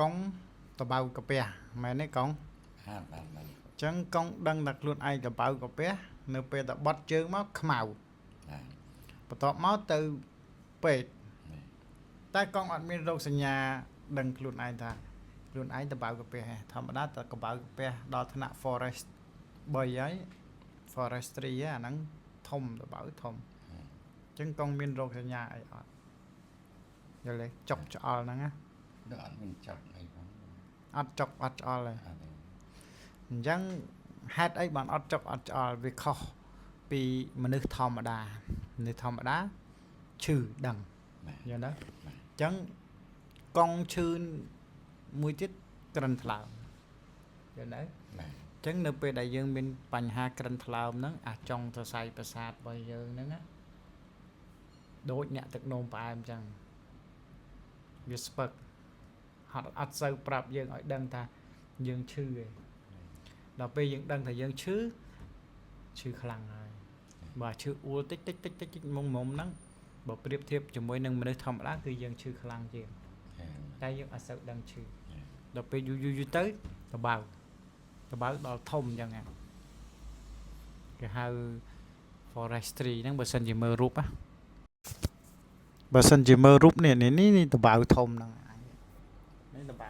កុងតបៅកាពះមែនទេកុង បាទបាទបាទ អញ្ចឹងកុងដឹងតែខ្លួនឯងតបៅកាពះនៅពេលតែបត់ជើងមកខ្មៅ បាទ បន្ទាប់មកទៅពេទ្យតែកុងអត់មានរោគសញ្ញាដឹងខ្លួនឯងថាខ្លួនឯងតបៅកាពះហ៎ធម្មតាតកបៅកាពះដល់ថ្នាក់ forest 3ហើយ forestry ហ៎អាហ្នឹងធំតបៅធំអញ្ចឹងកុងមានរោគសញ្ញាអីអត់យល់ទេចុកឆ្អល់ហ្នឹងណា ដល់អត់មានចប់អីផង អត់ចុកអត់ឆ្អល់ទេ អត់ទេ អញ្ចឹងហេតុអីបានអត់ចុកអត់ឆ្អល់វាខុសពីមនុស្សធម្មតាមនុស្សធម្មតាឈឺដឹង បាទ យល់ទេអញ្ចឹងកង់ឈឺមួយទៀតក្រិនថ្លើមយល់ទេ បាទ អញ្ចឹងនៅពេលដែលយើងមានបញ្ហាក្រិនថ្លើមហ្នឹងអាចុងសរសៃប្រសាទរបស់យើងហ្នឹងណាដូចអ្នកទឹកនោមផ្អែមអញ្ចឹងវាស្ពឹកហត់អត់សូវប្រាប់យើងឲ្យដឹងថាយើងឈឺឯង ដល់ពេលយើងដឹងថាយើងឈឺឈឺខ្លាំងហើយបើឈឺអួលតិចតិចតិចតិចតិចមុំមុំហ្នឹងបើប្រៀបធៀបជាមួយនឹងមនុស្សធម្មតាគឺយើងឈឺខ្លាំងជាងតែយើងអត់សូវដឹងឈឺដល់ពេលយូរយូរយូរទៅតបៅតបៅដល់ធំអញ្ចឹងហ่ะគេហៅ forestry ហ្នឹងបើសិនជាមើលរូបណាបើសិនជាមើលរូបនេះនេះនេះតបៅធំហ្នឹងនេះតបៅ